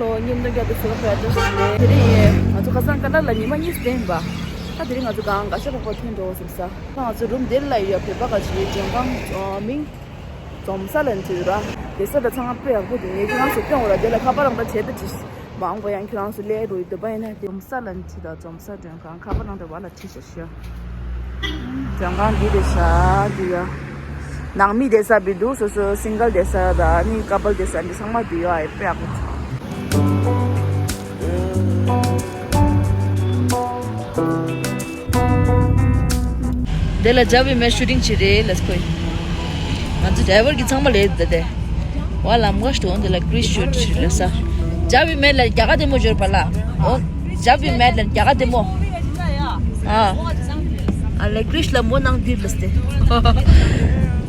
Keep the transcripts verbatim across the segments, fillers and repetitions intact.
ལོ་ཉིས་སྟོང་བརྒྱ་དང་ཉི་ཤུ་རྩ་གཅིག་ལོ་དེ་རིང་ང་ཚོ་ཁ་སང་ཀ་ན་ལ་ཉི་མ་གཉིས་བསྡད་པ། ད་དེ་རིང་ང་ཚོ་གང་ག་ཤ་པག་པ་ཐོན་འགྲོ་བསམ་ས། ད་ང་ཚོ་རུམ་དེ་ལ་ཡོད། བོད་པ་ག་ཅིག་ཡོད། མགྲོན་ཁང་ཨ་མིང་འཛོམས་ས་ལ་འཁྲིད་ར། དེ་ས་ད་ཚང་མ་དཔེ་ཡག་པོ་འདུག་ངས་ཁྱེད་རང་ཚོ་སྟོན་འོ་ར། དེ་ལ་ཁ་པར་རང་ད་བྱེད་ད་ཅི་མ་འོང་པ། ཡང་ཁྱེད་རང་ཚོ་ལས་རོ་ཡི་འདོད་པ་ཡིན་ན་དེ་འཛོམས་ས་ལ་འཁྲིད་ད། འཛོམས་ས་མགྲོན་ཁང་ཁ་པར་རང་ད་བ་ལ་ཁྲིད་ཤ་ཤ། མགྲོན་ཁང་འདི་རེད་ཤག་འདི་ཡ། ནང་མི་བསྡད་ས་བི་འདུག་སོ་སོ་སིང་གལ་བསྡད་ས་དང་ནི་ཀ་པལ་བསྡད་ས་འདི་ཚང་མ་འདི་ཡོད། ཨེ་དཔེ་ཡག་པོ། འདི་ལ་ཇ་བི་མེ་ཤུ་ཊིང་བྱེད་རེད་ལ་སྐོས། ང་ཚོ་ཌ་རའི་ཝར་གྱི་ཚང་མ་ལས་འདི་དེ། ཝ་ལམ་ག་ཤི་ཏོ་འདི་ལ་ཀྲིས་ཤུ་ཊི་ལ་ས། ཇ་བི་མེ་ལ་རྒྱ་གར་དེ་མོ་འབྱོར་པ་ལ། འོ། ཇ་བི་མེ་ལ་རྒྱ་གར་དེ་མོ། ཨ། ཨ་ལེ་ཀྲིས་ལ་མོ་ནང་འདིར་ལ་སྟེ།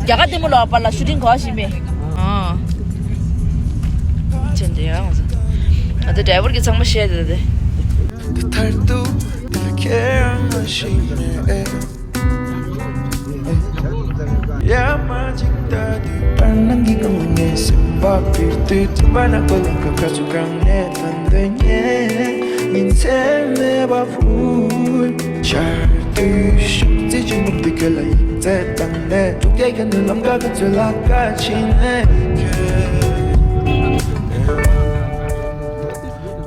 རྒྱ་གར་དེ་མོ་ལ་བ་པ་ལ་ཤུ་ཊིང་གོ་ཤི་མེ། ཨ། ཅན་དེ་ཡང་ང་ཚོ། ཨ་དེ་ཌ་རའི་ཝར་གྱི་ཚང་མ་བཤད་དེ་དེ། མཐར་ཐུག་ད་ཁྱེད་རང་མ་ཤེས་ནས། ཡ་མ་ཅིག་ལྟ་དུས་པར་སྣང་གི་ངང་ནས་སེམས་པ་པིར་དུས་དུས་པ་ན་གོ་ལ་ཁ་ཁ་ཚུ་གང་ནས་ཐོན་འདོད་ཉེ་ཉིན་མཚན་མེད་པ་ཕུལ། ཆར་དུས་ཤུགས་རྩེ་ཆེན་པོ་འདི་ག་ལ་ཡིག་ཚད་བཏང་ནས་དྲུག་བརྒྱ་ག་ནས་ལམ་ཁ་ཁ་ཚུ་ལ་ཁ་ཕྱིན་ནས་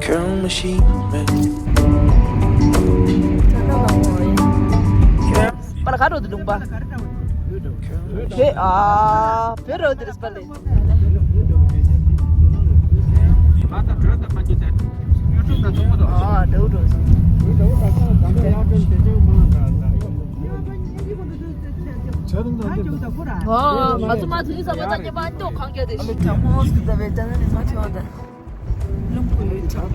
ཁྱོད་མ་ཤེས་མེད། པ་ལ་ག་འགྲོ་འདི་ལུང་པ། བོད་ཨ་བོད་རོ་འདི་རེད་པ་ལེ། ཨ་འགྲོ་འགྲོ་སོང་། ཨ་ང་ཚོ་མ་དེ་ས་བ་ད་ཉེ་མ་ཏོ་གང་རྒྱ་དེ་ཞིག་ཀྱང་མོ་སུ་ད་བེ་ད་ནི་མ་ཁྱོད་ད། རླུང་བུ་ཡོད་གྲང་།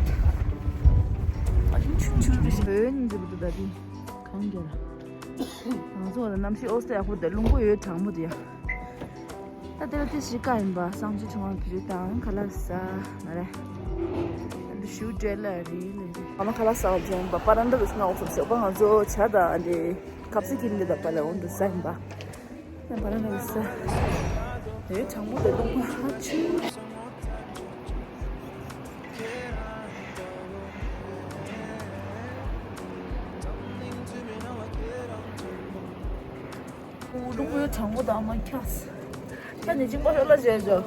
ཨ་ཆུང་ཆུང་རེད། བོད་ཉིན་ཟེར་བ་དེ་ད་དེ་གང་རྒྱ་ལ། ང་ཚོ་ལ་གནམ་གཤིས་ཨོ་སྟེ་ཡག་པོ་དེ་རླུང་བུ་ཡོད་གྲང་མོ་དེ་ཡ། ད་དེ་ལ་དེ་གཞིས་ཀ་ཡིན་པ། གསང་སྤྱོད་ཆུང་བ་བི་རི་དང་ཁ་ལག་ཟ་ན་རེད། ད་འདི་ཞུ་བྲེལ་ལ་རེད་ལེ་རེད། ཨ་མ་ཁ་ལག་ཟ་བ་ཅན་པ་པ་ར་འདྲ་དུ་སྔ་འོག་སོགས་ཟེར་བ། ང་ཚོ་ཇ་དང་འདི་ཁབ་སི་ཀིན་འདི་དག་པ་ལ་འོང་དུ་ཟ་ཡིན་པ། ན་པ་ན་ན་ས། ཨེ་གྲང་མོ་དེ་རླུང་བུ་ཧ་ཆུ། རླུང་བུའི་གྲང་མོ་དང་མ་ཁྱགས། ད་ནི་གཅིག་པ་ཧྲ་ལ་བྱས་འཇོག་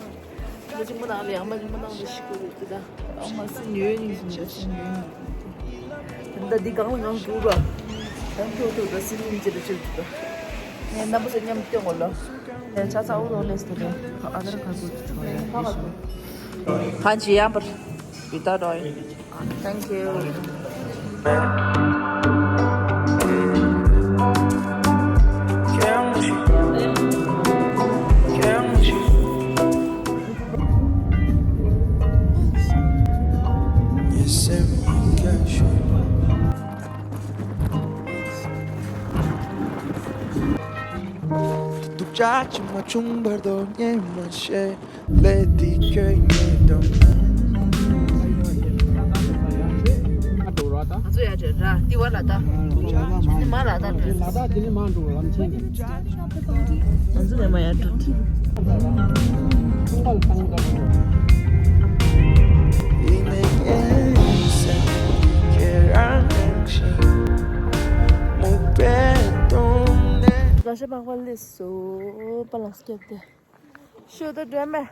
ད་གཅིག་པ་ནང་ལ་ཡང་མ་གཅིག་པ་ནང་ལ་ཤི་གི་རེད་དེ། ད་ཨ་མ་སི་ཉོས་ནི་ཟིན་འཇོག་སི་ཉོས་ནི། ད་འདི་གང་ལ་གང་འགྲོ་ར། ཡང་ཐུག་ཐུག་ད་སི་ཉིན་ཅི་རེད་ཅི་རེད་ད། ངས་རྣམ་པ་ཚོ་མཉམ་སྟོན་གོ་ལ། ཡང་ཆ་ཚ་འུ་རོ་ལེས་ཏེ་རེད། ཨ་དར་ཁ་ཟུར་གྱི་ཚོ་ཡང་ཕ་ག་ཚོ། ཕན་ཆི་ཡང་པར། བི་ཏ་རོ་ཡིན། Thank you. སྡུག་ཅག་ཅིག་མ་བྱུང་བར་དོ་ཉེས་མ་ཤེས། ལས་འདི་ཁྱོད་ཉིད་དང་། ང་ཚོ་ཡར་འགྲོ་ར། ཏི་ཝ་ལ་ད། ནི་མ་ལ་ད་འགྲོ། ང་ཚོ་ནི་མ་འགྲོ་ལམ་ཆེན་གྱི། ང་ཚོ་ནི་མ་ཡར་འགྲོ། ཁང་པ་ལ་བཏང་ད་འགྲོ། ག་ཤ་པག་པ་ལས་སོ་པ་ལ་སྐྱབས་ཏེ། ཤོད་ད་འདྲ་མེད།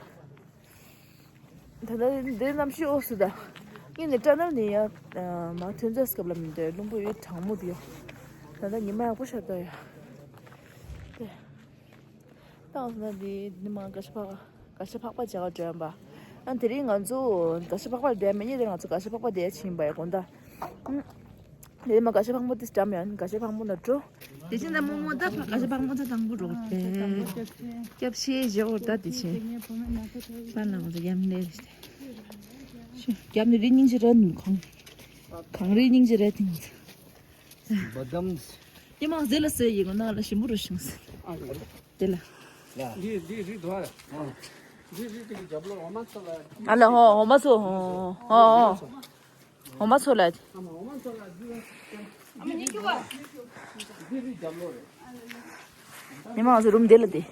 ད་ལྟ་འདི་གནམ་གཤིས་འོག་སུ་ད། ངས་ནི་ཊ་ནལ་ནས་ཡ། མ་ཐོན་ཚོད་སྐབས་ལ་མི་འདོད། རླུང་བུ་ཡོད་གྲང་མོ་དེ་ཡ། ད་ལྟ་ཉི་མ་ཡག་པོ་ཤར་ད་ཡ། ཏེ། ད་འོ་ན་འདི་ནི་མ་ག་ཤ་ཕག་ག་ཤ་ཕག་པ་བྱ་བ་འགྲོ་ཡ་པ། ཨ་དེ་རིང་ང་ཚོ་ག་ཤ་ཕག་པ་བསྡད་མེད་ཉེ་དེ་ང་ཚོ་ག་ཤ་ཕག་པ་བསྡད་ཕྱིན་པ་ཡ་དགོང་ད། དེ་མ་ག་ཤ་ཕག་མོ་དེ་འགྲམ་ཡང་ག་ཤ་ཕག་མོ་ལ་འགྲོ། དེ་ཕྱིན་ད་རྨོ་མོ་ད་ག་ཤ་ཕག་མོ་ད་དང་པོ་འགྲོ་སྟེ། སྐྱབས་ཆེ་བཞེས་འོ་ད་དེ་ཕྱིན། པ་ན་ང་ཚོ་ཡམ་ལེ་རེད་དེ། ཡམ་ནི་རི་སྙིང་རྗེ་ར་ནུ་གང་། གང་རི་སྙིང་རྗེ་ར་དེ་ང་ཚོ། བ་དམ། ཉི་མ་ཟེ་ལ་ཟེ་ཡི་གོ་ན་ལ་ཞིམ་པོ་རུ་ཤིང་ཟེ། དེ་ལ། འདི་འདི་རི་དོ། འདི་རི་དེ་གི་རྒྱབ་ལོ་འོ་མ་ཚོ་ལ། ཨ་ལ་ཧོ་འོ་མ་ཚོ་ཧོ་ཧོ་ཧོ། འོ་མ་ཚོ་ལ། ཉི་མ་ང་ཚོ་རུམ་དེ་ལ་དེ།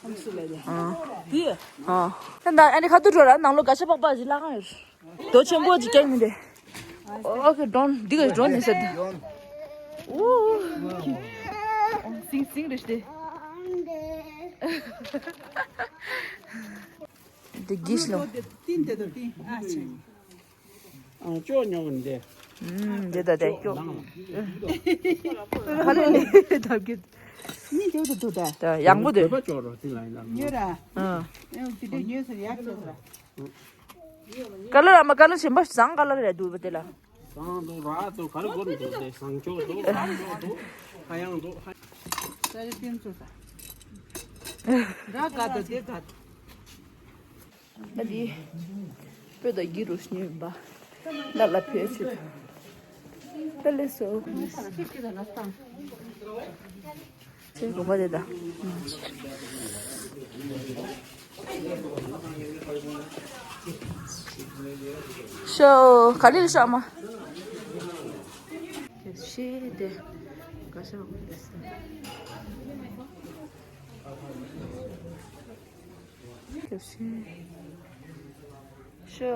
ཨ། དེ། ཨ། ད་ད་ཨ་ནི་ཁ་ཐུག་འགྲོ་ར་ནང་ལོ་ག་ཤ་པག་པ་ཞིག་ལ་གང་ཡོད། རྡོ་ཆེན་པོ་ཅིག་རྒྱག་མི་འདུག་ཨོ་ཁེ། ཌོན། འདི་ག་ཌོན་ནི་ཟེར། ཨོ། སིང་སིང་རེད་དེ། འདི་གིས་ལོ། ཏིན་དེ་དོ་ཏིན། ཨ་ཆེ། ཨ་ཅོ་ཉོ་བ་འདི། ཨུམ། འདི་ད་དེ་ཅོ། ཧ་ལས་ལས་ད་གི། མི་དེ་དོ་དོ་ད། ད་ཡང་པོ་དེ། བོད་པ་ཅོ་རོ་ཏིན་ལ་ཡིན་ན། ཉོ་ར། ཨ། ཨེ་འོ་དེ་དེ་ཉོས་ཟེར་ཡག་ཅོ་ཟེར། ཀ་ལར་ཨ་མ་ཀ་ལར་ཆེན་པོ་བཟང་ཀ་ལར་རེད་འདུག་པ་དེ་ལ། བཟང་འདུག་ར་འདུག་ག་རེ་དགོས་འདུག་དེ་བཟང་ཅོག་འདུག་བཟང་ཅོག་འདུག་ཧ་ཡང་འདུག་ཧ། ས་རི་ཏིན་ཚོ་ས། ར་ག་ད་དེ་ག་ད། ཨ་དེ། སྤོས་དང་གི་རུ་ཤི་ཡིན་པ། ལ་ལ་ཕེ་ཆུ། ད་ལེ་སོ། ཚེ་གོ་བ་དེ་ད། ཤོ། ག་ལེ་ལ་ཤོ་ཨ་མ། ཤེས་དེ། ག་ཤ་བ་དེ་ས། ཁྱོད་ཤི། ཤོ།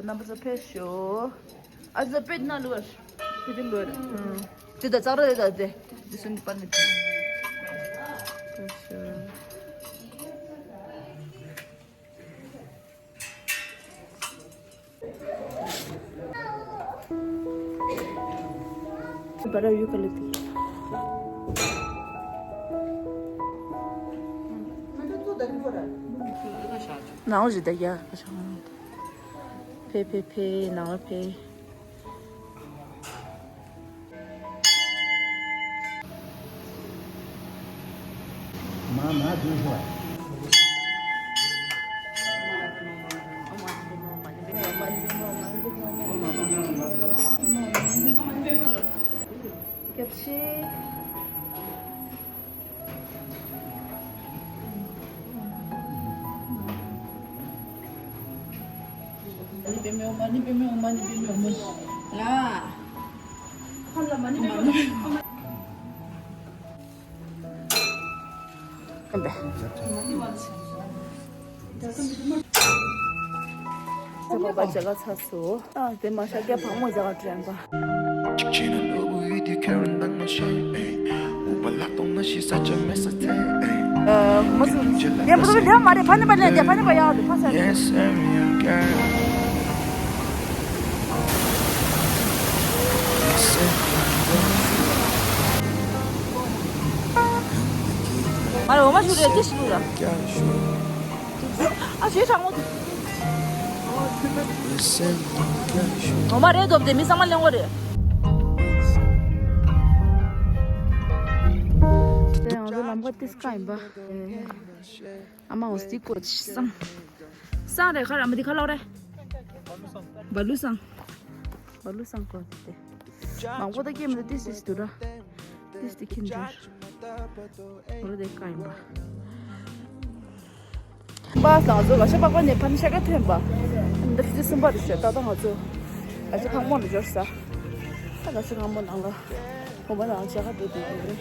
རྣམ་པ་ཚོ་ཕེབས་ཤོག་ཨ་ཙི་པེད་ན་ལུ་བར། པེད་ལུ་བར། དེ་ད་ཙག་ར་དེ་ད་དེ། དེ་སུན་པར་ནི། ཕེབས་ཤོག་ནའོ་ཞིག་ད་ཡ། ཕེ་ཕེ་ཕེ་ནའོ་ཕེ། མ་མ་དུས་ཤོག་སྐྱབས་ཤིག་མ་ཎི་པདྨེ་ཧཱུྃ། མ་ཎི་པདྨེ་ཧཱུྃ། མ་ཎི་པདྨེ་ཧཱུྃ། ལ། ཧ་ལ་མ་ཎི་པདྨེ་ཧཱུྃ། ཚེ་འཕགས་པ་མཇལ་ཁ་ཚར་སོང་། ཨ་དེ་མ་ཤ་རྒྱ་ཕག་མོ་མཇལ་ཁ་དྲན་པ། ཨ་མ་སུ་ལེན་པོ་ལེན་མ་རེད། ཕ་ནི་པ་ལེན་དེ་ཕ་ནི་པ་ཡག་རེད། ཕ་ས་རེད། ཨ་རེ་འོ་མ་ཞུ་རེད། དེ་ཞིག་ལུགས་ར། ཨ་ཞེ་དྲང་མོ། འོ་མ་རེད་འདུག་དེ་མི་ཚང་མ་ལེན་གོ་རེད། དེ་ང་ཚོ་ལམ་ཁ་ཏིས་ཀ་ཡིན་པ། ཨ་མ་འོ་སི་ཀོ་ཅི་སང་། སང་རེད་ཁ་ར་མ་དི་ཁ་ལོ་རེད། བ་ལུ་སང་། བ་ལུ་སང་ཀོ་དེ། མང་པོ་ད་སྐྱེས་མི་འདུག་ཏིས་ཏིས་དུ་ར། ཏིས་ཏི་ཁིན་ཏུ། འོ་ར་དེ་ཀ་ཡིན་པ། པ་སང་ཚོ་ག་ཤ་པག་པ་ནས་ཕ་ནི་ཤ་ཀ་ཐོན་པ། འདི་ཁི་ཅི་སུམ་པ་རེད་ཤག་ད་ལྟ་ང་ཚོ་ག་ཤ་ཁང་མོ་ལ་འབྱོར་ས། ད་ག་ཤ་ཁང་མོ་ནང་ལ་གོམ་པ་ནང་ཇ་ཁ་འགྲོ་དུས་ཡིན་རེད།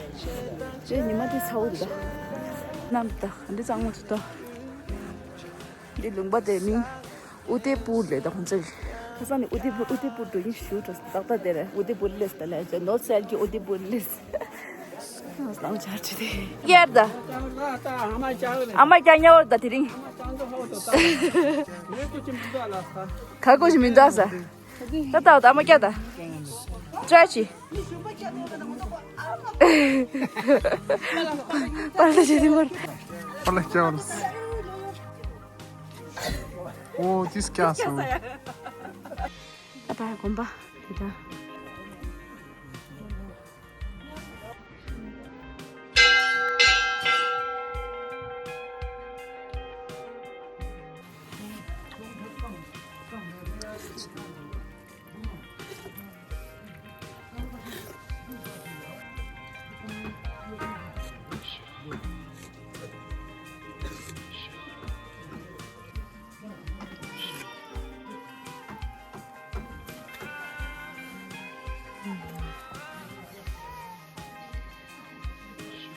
རྗེས་ཉི་མ་དེ་ཚ་བོ་རེད་ད། གནམ་ད་འདི་གཙང་མ་ཚོ་ད། འདི་ལུང་པ་དེ་མིང་ཨུ་དེ་པུར་ལས་ད་ཁོང་ཚོ་གི། ཁ་སང་ནས་ཨུ་དེ་པུར་ཨུ་དེ་པུར་འགྲོ་གིན་ཞུ་འགྲོ་ད་ལྟ་དེ་རེད། ཨུ་དེ་པུར་ལས་ད་ལས་ཇ་ནོར་སེལ་གི་ཨུ་དེ་པུར་ལས། ལང་ཆར་ཆི་དེ། ཡར་ད། ཨ་མ་ཀྱང་ཉལ་བར་ད་དེ་རིང་། ཁ་ཀོ་ཞིག་མི་འདུག་ས། ད་ད་ད་ཨ་མ་ཀྱང་ད། ཅ་ཆི། པར་ལ་ཆི་དེ་བར། པར་ལ་ཀྱང་བར། ཨོ་ཏིས་ཀྱང་སོང་། ད་ད་གོམ་པ་དེ་ད།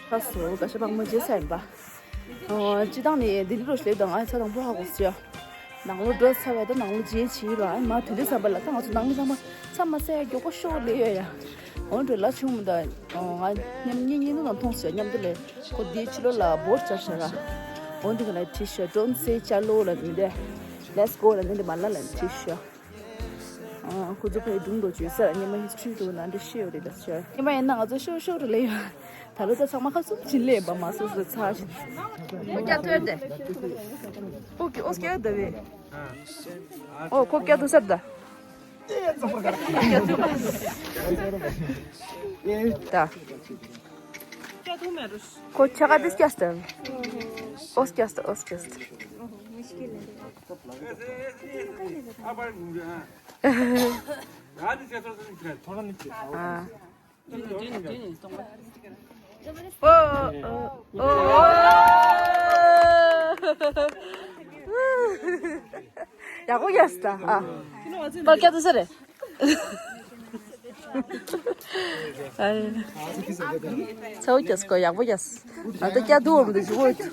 ད་སོ་ག་ཤ་པག་མོ་བརྗེས་ས་ཡིན་པ། ཨོ། སྤྱི་བཏང་ནས་ལྡི་ལི་རུ་སླེབས་དང་ང་ཚོ་དང་པོ་ཧ་གོ་སོང་། ནང་ལོགས་འགྲོ་ཚར་བ་དང་ནང་ལོགས་རྗེས་བྱིས་པ་ཨ་མ་དུས་འདི་བསམ་པ་ལ་ད་ང་ཚོ་ནང་མི་ཚང་མ་ཚང་མ་སེ་ཡ་མགྱོགས་པོ་ཤོག་ལེ་ཡོད་ཡ། འོན་ཏེ་ལ་ཆུང་མི་ད་ང་མཉམ་གཉིས་གཉིས་ནང་མཐོང་སོང་མཉམ་དུ་ལས་ཁོ་དེའི་ཕྱི་ལོགས་ལ་བོར་བཅར་ཤག་ར། འོན་ཏེ་ག་ལ་བྲིས་ཤག Don't say ཅ་ལོ་ལ་མི་འདས། Let's go ལ་མི་འདས་མ་ལ་ལ་བྲིས་ཤག་ཁོ་ཚོ་ཕའི་སྒྲུང་དུ་བརྗོད་ས་ཉི་མ་ཧིས་ཊི་རི་དུ་ན་འདྲ་ཤེས་ཡོད་རེད་ད་ཤར། ཉི་མ་ཡིན་ན་ང་ཚོ་ཤོག་ཤོག་རུ་ལེ་ཡོད། ད་ལོ་ད་ཚང་མ་ཁ་སུམ་ཅིན་ལེ་བ་མ་སོ་སོ་ཚ་ཞིང་། ཨོ་ཀྱ་ཐོས་ཏེ། ཨོ་ཀྱ་ཨོ་ཀྱ་ད་བེ། ཨོ་ཁོ་ཀྱ་ཐུ་སར་ད། ད། ཁོ་ཁྱ་ག་དིས་ཀྱ་སྟ། ཨོ་ཀྱ་སྟ་ཨོ་ཀྱ་སྟ། ཡག་པོ་རྒྱག་སོང་ད། ཨ། པ་སྐྱ་དུ་ས་རེད། ཚ་བོ་རྒྱག་སོང་ཡག་པོ་རྒྱག་སོང་། ཨ་ད་སྐྱ་དུ་འོར་མི་འདུག་ཞུ་བོ། ཏང་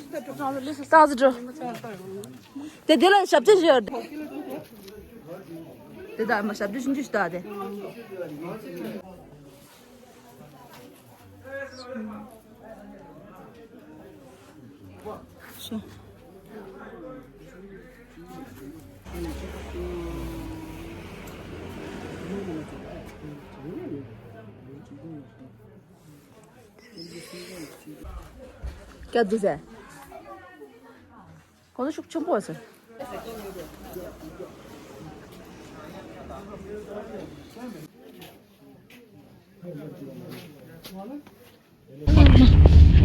ཙི་འགྲོ། དེ་དེ་ལ་ཞབས་ཕྱི་ཞུ་ཡོད། དེ་ད་མ་ཞབས་ཕྱི་ཞུ་འཇུ་ཞུ་ད་དེ། སྐྱ་དུ་ཟེར། ཁོང་ཚོ་ཤུགས་ཆེན་པོ་ཟེར།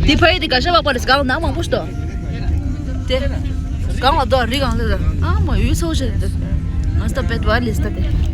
འདི་ཕ་ཡི་འདི་ག་ཤ་བག་པ་རེད། གང་ནང་མང་པོ་ཞིག་འདུག་དེ་གང་ལ་འདུག་རི་གང་ལ་འདུག་ཨ་མ་ཡུལ་ཚོ་ཞིག་འདུག་ང་སྟབས་བེད་བར་ལིས་ད་དེ།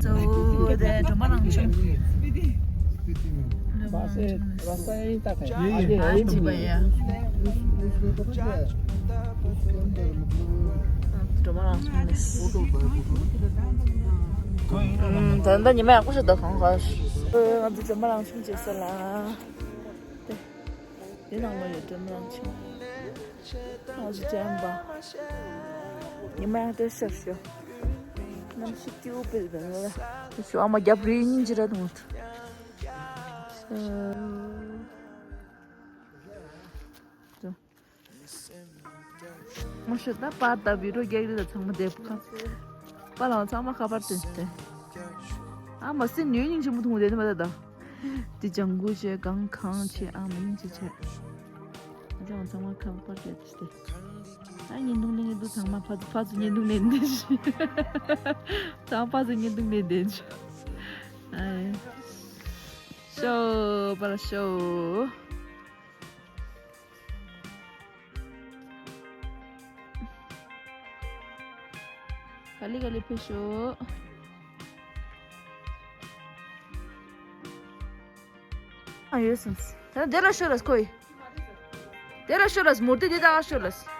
གཙོ་བོ་དེ་སྒྲོལ་མ་རང་བྱུང་། སྒྲོལ་མ་རང་བྱུང་ནས། ད་ལྟ་ཉི་མ་ཡག་པོ་ཞིག་འདུག་གང་ག་ང་ཚོ་སྒྲོལ་མ་རང་བྱུང་བྱེད་ས་ལ། དེ་ནང་ལ་ཡོད་སྒྲོལ་མ་རང་བྱུང་། ང་ཚོ་དྲན་པ། ཉི་མ་ཡང་དེ་ཤར་ཤོ། གནམ་གཤིས་སྐྱིད་པོ་སྤེལ་བའི་ངོ་ལ། ཤོ་ཨ་མ་རྒྱབ་རི་སྙིང་རྗེ་ར་དུང་ཐུ། ང་ཤོ་ད་པ་ད་བི་རོ་རྒྱག་རི་ད་ཚང་མ་དེབ་ཁ། པ་ལང་ཚང་མ་ཁ་པར་དེ་སྟེ། ཨ་མ་སི་ཉོས་སྙིང་རྗེ་མོ་དུང་དེ་ནི་མ་ད་ད། དེ་ལྗང་གུ་བྱས་གང་གང་བྱས་ཨ་མ་སྙིང་རྗེ་བྱས། ཨ་ཅག་ཚང་མ་ཁ་པར་རྒྱབ་སྟེ། ཨ་བརྙན་ཐུང་ལེན་གྱི་འདུག་ཚང་མ་ཕ་ཕ་ཚོ་བརྙན་ཐུང་ལེན་བསྡད་ཤི། ཚང་མ་ཕ་ཚོ་བརྙན་ཐུང་ལེན་བསྡད་ཤི། ཨ་ཤོ་པ་ལ་ཤོ། ག་ལེ་ག་ལེ་ཕེབས་ཤོག་ཨ་ཡོད་སོང་། ད་དེ་ལ་ཤོད་ལ་ཁོ་ཡི། དེ་ལ་ཤོད་ལ་མུར་ཏི་དེ་ད་ཤོད་ལ།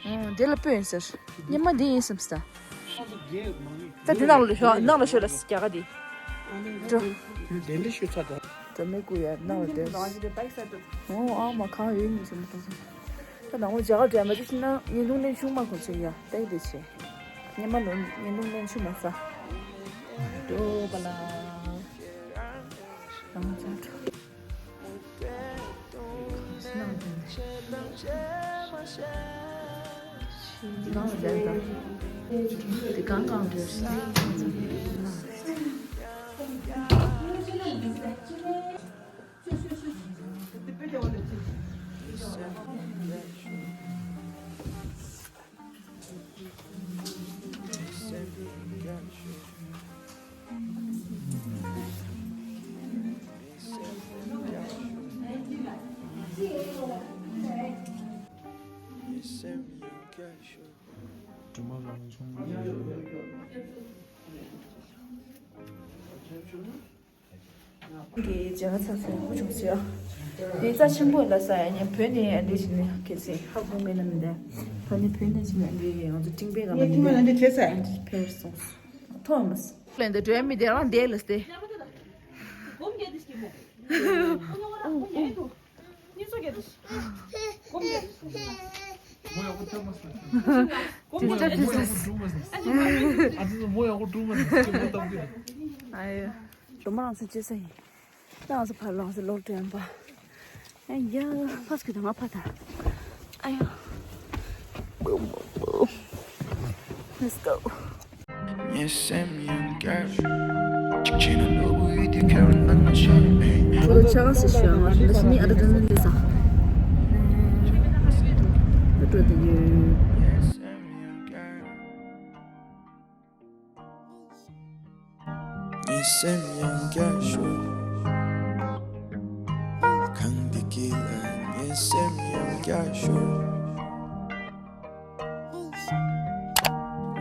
ཨོ་དེ་ལ་སྤོས་ཡིན་ཟེར། ཉི་མ་འདི་ཡིན་སེམས་ས། ད་འདི་ནང་ལ་ཤོད་ནང་ལ་ཤོད་ལ་རྒྱ་གར་འདི། འགྲོ། དེ་འདྲ་ཤོད་ཚར་ད། ད་མི་ཀུ་ཡ་ནང་ལ་བསྡད། ཨོ་ཨ་མ་གང་ཡོད་ཉིན་ཤོད་མ་ཐུབ་སོང་། ད་ནང་ལ་རྒྱ་གར་འདྲ་མ་འདི་ཤི་ན་ཉིན་ཐུང་ནས་ཆུང་མ་ཁོ་ཚོ་ཡ་ཏེག་དེ་ཆེ། ཉི་མ་ལོ་ཉིན་ཐུང་ནས་ཆུང་མ་ས། འགྲོ་པ་ལ། རང་ཚ་འགྲོ། གི་མཇལ་ཁ་ཚར་སོང་། ཧུ་བྱུང་ཟེར། དེ་རྩ་ཆེན་པོ་ལ་ས་ཡ་ཉན་བོད་ནས་འདི་བཞིན་ནས་གལ་སྲིད་ཧ་གོ་མེད་ན་མི་འདའ། ད་ནི་བོད་ནས་ཕྱིན་ན་འདི་ང་ཚོ་ཀྲིང་པའི་ག་ལ་ངས་མི་ཐུབ་ན་འདི་བྱེད་ས། འདི་ཕེབས་སོང་། ཐོག་མ་སོང་། ལན་འདི་འགྲོ་ཡ་མི་འདི་རང་འདས་ལ་སྟེ། ཅི་ལྟར་ཅི་ཟེར། ཨ་ཙི་མོ་ཡག་པོ་སྒྲུང་མ་ཟེར་སྐྱིད་པོ་བཏང་གི། ཨ་ཡ། སྒྲོལ་མ་རང་ཚོ་ཅི་ཟེར་ཡིན། ད་ང་ཚོ་ཕར་ལོག་ཟེར་ལོག་དྲན་པ། ཨ་ཡ། ཕ་སྐུ་དང་ང་ཕ་དང་། ཨ་ཡ། Let's go. ངའི་སེམས་ཡང་བསྐྱར་གཅིག་བྱས་ན་ནོར་བུ་ཡིས་དེ་ཁྱེར་འདང་མ་བྱེད། ཁོ་ཚོ་ཆ་ག་སེ་ཤི་ཡང་ང་ཚོ་ནི་ཨ་ད་དུ་ནི་ལི་ས། ཨ་ད་དུ་ཡོད། ངའི་སེམས་ཡང་བསྐྱར་ཤོར། གངས་འདི་དཀྱིལ་ལ་ངའི་སེམས་ཡང་བསྐྱར་ཤོར།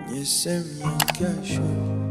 ངའི་སེམས་ཡང་བསྐྱར་ཤོར།